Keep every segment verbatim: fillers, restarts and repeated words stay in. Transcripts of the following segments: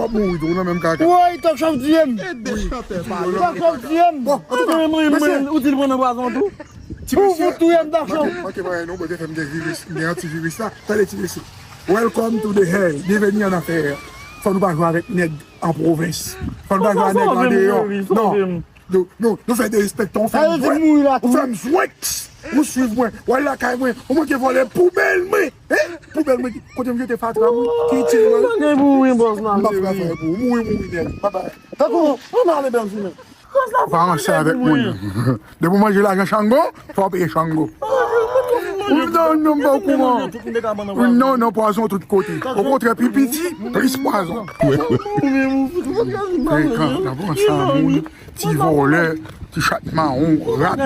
W ap mouri tou, ou nan menm kaka. Woy, Talk Show ap tiye m. Ede chantè pale. Talk Show ap tiye m. Bon, antouka, mwen, mwen, mesye, mwen, ou di l pran nan pwazon tou? Ti mesye, tou foutu m, Talk Show. Manke, manke, manke, non, Bondye fè m gen viris, m gen antiviris la. Tande ti mesye. Welcome to the hell. Byenveni an anfè. Fò nou pa jwe avèk nèg an pwovens. Fò nou pa jwe avèk nèg andeyò. Non. Nou, nou, nou fè derespekte w, ou fè m jwèt, ou fè m jwèt. Ou swiv mwen, w al lakay mwen, ou manke vòlè poubèl mwen. Hein? Poubèl mwen, kote m jete fatra mwen, ki itil mwen. Bagay pou mwen, bòs la, m pa fè afè pou ou, mouri, mouri nèt. Bye bye. Tankou, mwen ale Bèlzina. Ou pa ranse avèk moun. Depi w manje lajan Chango, fò w peye Chango. Non, non, m pa okouran. Non, non, pwazon tout kote. Okontrè, pi piti, plis pwazon. Frekan, n ap ranse a moun, ti vòlè, ti chat mawon, rat.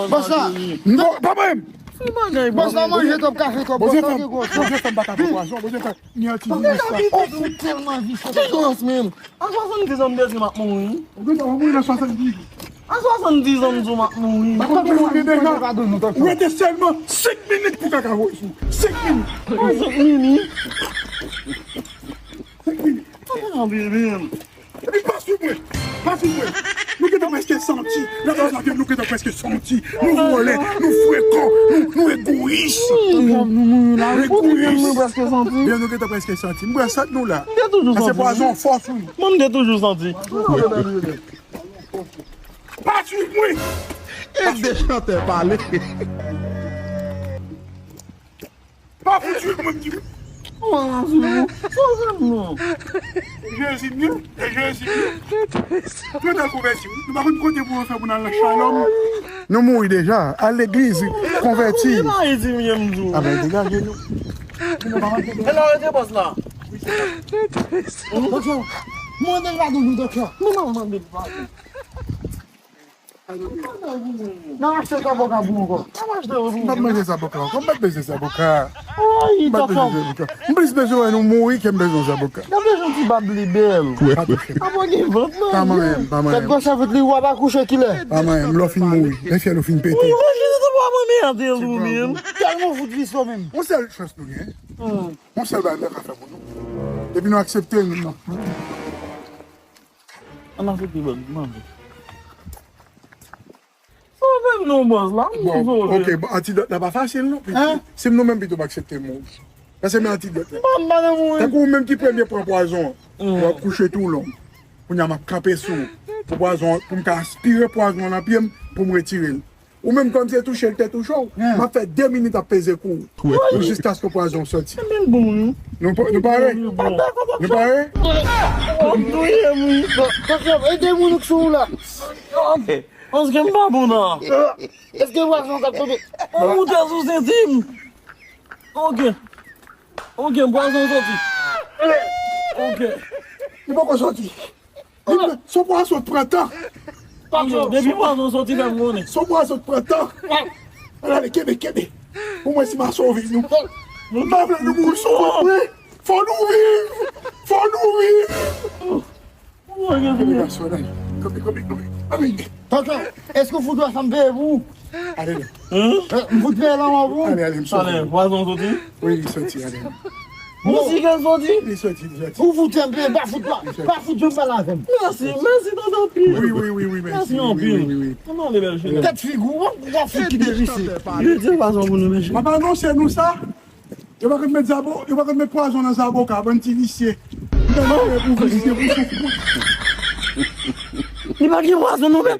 Bòs la. M pa, pa mwen. Bòs la manje twòp kafe twòp, bòs la gen gwo. Bondye fè m pa ka pran pwazon, Bondye fè m ni antiviris la. Ou tèlman visye. Ki kòmans menm? An swasanndis an m te di m ap mouri. Ou gentan mouri nan swasanndis. An swasanndis an m di w m ap mouri. Ou gentan mouri deja. Ou rete sèlman senk minit pou kaka voye sou ou. Senk minit. Senk minit. Senk minit. Anpil menm. Epi pa swiv mwen. Pa swiv mwen. Nou gentan prèske santi. Nan faz la ke nou gentan prèske santi. Nou vòlè, nou frekan, nou, nou egoyis. Nou egoyis. Byen, nou gentan prèske santi. M pral sant nou la. Ase pwazon fò sou nou. Mwen, m te toujou santi. Pa swiv mwen. Ede chantè pale. Pa fouti, mwen, m di. Mwen, m di, sa w fè m non? Jezi m ye, e Jezi m ye. Mwen t al konvèti, wi. Nou pa konn kote pou yo fè pou n al nan Shalom. Nou mouri deja. Al legliz, konvèti. Mwen pa di m ye m di w. A ben, degaje nou. E la, rete bòs la. Mwen te la doudou, doktè. Mwen mande l pa. N ap achte zaboka pou ou ankò. N ap achte pou ou. M p ap manje zaboka ankò. M p ap bezwen zaboka. Ay, m p ap bezwen zaboka. M plis bezwen wè nou mouri ke m bezwen zaboka. N ap bezwen ti bab li bèl. Pa touche m. Apa gen vant nan. Pa manyen m, pa manyen m. Tèt gòch avèk li, w ap akouche kilè? Pa manyen m, lè w fin mouri. Lè fyèl ou fin pete. Wi, manje se pa manyen atè ou menm. Tèlman fout visye menm. Yon sèl chans nou gen. Yon sèl bagay nou ka fè pou nou. Depi nou aksepte l, nou nan. Ann aksepte bab manje. Sove m non, bòs la, m sove. Bon, ok, bon, antidòt la pa fasil non, pitit. Se m nou menm pito m aksepte mouri. Paske men antidòt la. M pa, m pa nan mouri. Tankou ou menm ki premye pran pwazon an, w ap kouche tou long. Kounye a m ap kanpe sou ou. Pou pwazon an, pou m ka aspire pwazon an nan pye m, pou m retire l. Ou menm kòm se touche l te touche w, m ap fè de minit ap peze kou w. Jiskaske pwazon soti. Ebyen bon, wi. Nou pa, nou pare? Nou pare? W ap touye m, wi. Ede moun k sou ou la. Paske m pa bon nan. Èske pwazon k ap tonbe? On moute sou senti m. Ok. Ok, pwazon soti. Ok. Li poko soti. Li pran, se yon pwazon k pran tan. Depi pwazon soti, fè m konnen. Se yon pwazon k pran tan. Al ale, kenbe, kenbe. Pou mwen si m a sove nou. M pa vle nou mouri sou kont mwen. Fò nou viv. Fò nou viv. Kanpe, kanpe, kanpe, kanpe. Tonton, èske w fout wè sa m peye pou ou? Ale, ale. M fout peye lanmò pou ou? Ale, ale, m sove. Ale, pwazon soti? Wi, li soti, ale. Ou si ke l soti? Li soti, li soti. Ou fout fè m peye, pa fout pa, pa fout janm pale avè m. Mèsi, mèsi tande anpil. Wi, wi, wi, wi, mèsi. Mèsi anpil. Wi, wi, wi. Kòman ale bèl cheri? Tèt figi w, w ap fout kite visye. Li di pwazon pou nou, mesye. M ap anonse nou sa. Yo pa konn met zabo-, yo pa konn met pwazon nan zaboka, bann ti visye. Yo mare pou visye, pou soufri. Li pa gen pwazon non, men.